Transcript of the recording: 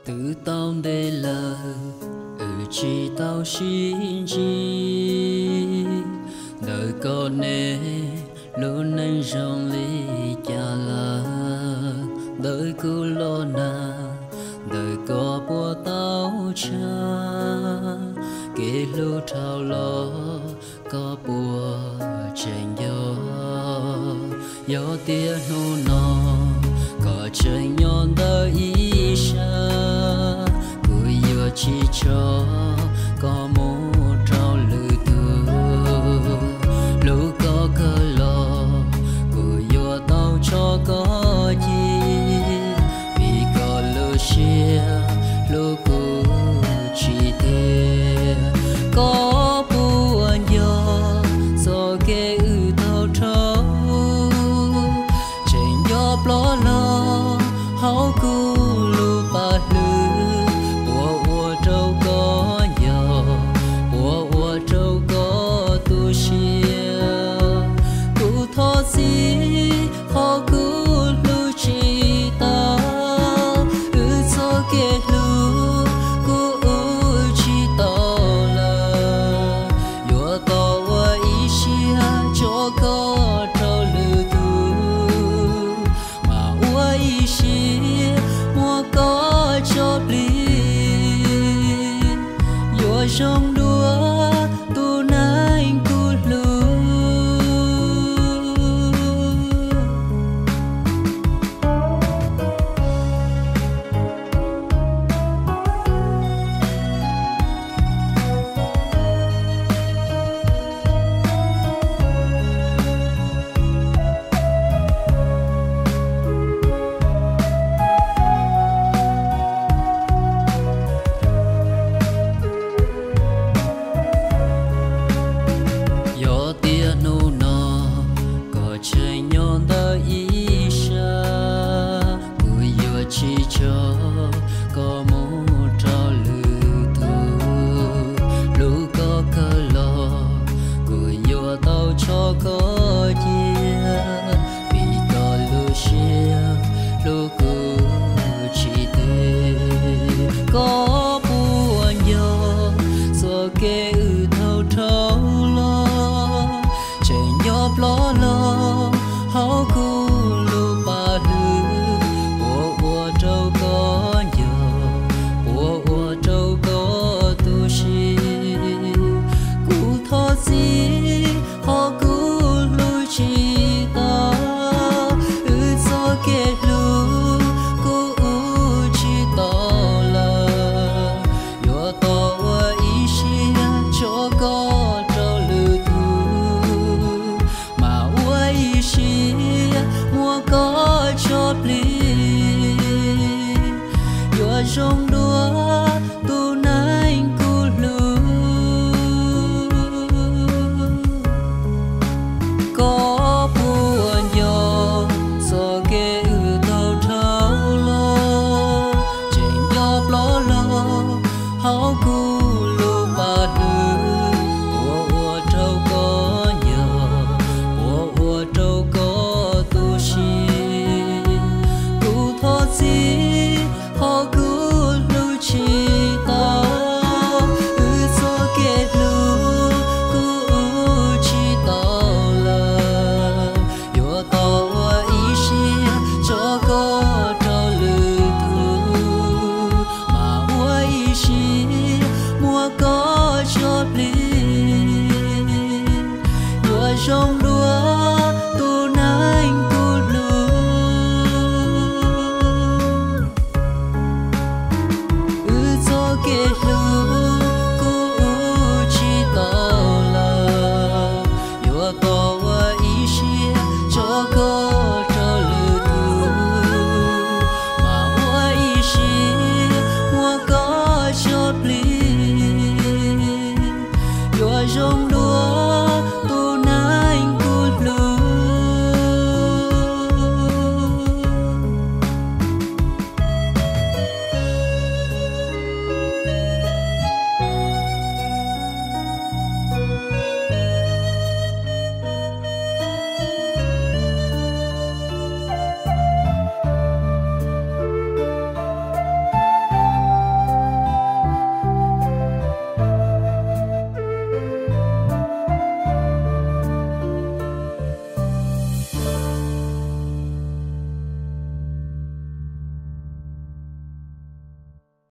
Twb tau ntev lawm, wb tsis tau sib ntsib. Ntawm koj, nej lub neej zoo li cas lawm? Ntawm kuv los nag, ntawm koj puas tau tshaj? Kev hlub dhau los, koj puas tseem nco? Yog tias hnub no koj tseem nyob ntawm ib sab, kuv yuav tsis tso koj mus rau lwm tus. Hlub koj kawg los kuv yuav tau tso koj cia, vim koj lub siab hlub kuv tsis tiag. Koj puas nco txoj kev wb tau rau, tseem nco ploj los hauv kuv lub paj hlwb? Puas ua rau koj nco, puas ua rau koj tu siab? Kuv thov txim qhov kuv hlub tsis tau, wb txoj kev hlub kuv ua tsis tau lawm. Yuav tau ua ib siab tso koj rau lwm tus, mas ua ib siab muab koj tso plig, yuav zoo dua tus neeg kuv hlub. Yog tias hnub no koj tseem nyob ntawm ib sab, kuv yuav tsis tso koj mus rau lwm tus. Hlub koj kawg los kuv yuav tau tso koj cia, vim koj lub siab hlub kuv tsis tiag. Koj puas nco txoj kev wb tau rau los, tseem nco ploj los hauv kuv lub paj hlwb? Puas ua rau koj nco, puas ua rau koj tu siab? Kuv thov txim qhov kuv hlub tsis tau, wb txoj kev hlub kuv ua tsis tau lawm. Yuav tau ua ib siab tso koj rau lwm tus, mas ua ib siab muab koj tso plig, yuav zoo dua tus neeg kuv hlub. Koj puas nco txoj kev wb tau rau los, tseem nco ploj los hauv kuv lub paj hlwb? Puas ua rau koj nco, puas ua rau koj tu siab? Kuv thov txim qhov kuv hlub tsis tau, wb txoj kev hlub kuv ua tsis tau lawm. Yuav tau ua ib siab tso koj rau lwm tus, mas ua ib siab muab koj tso plig, yuav zoo dua tus neeg kuv hlub. Wb txoj kev hlub kuv ua tsis tau lawm. Yuav tau ua ib siab tso koj rau lwm tus, mas ua ib siab muab koj tso plig, yuav zoo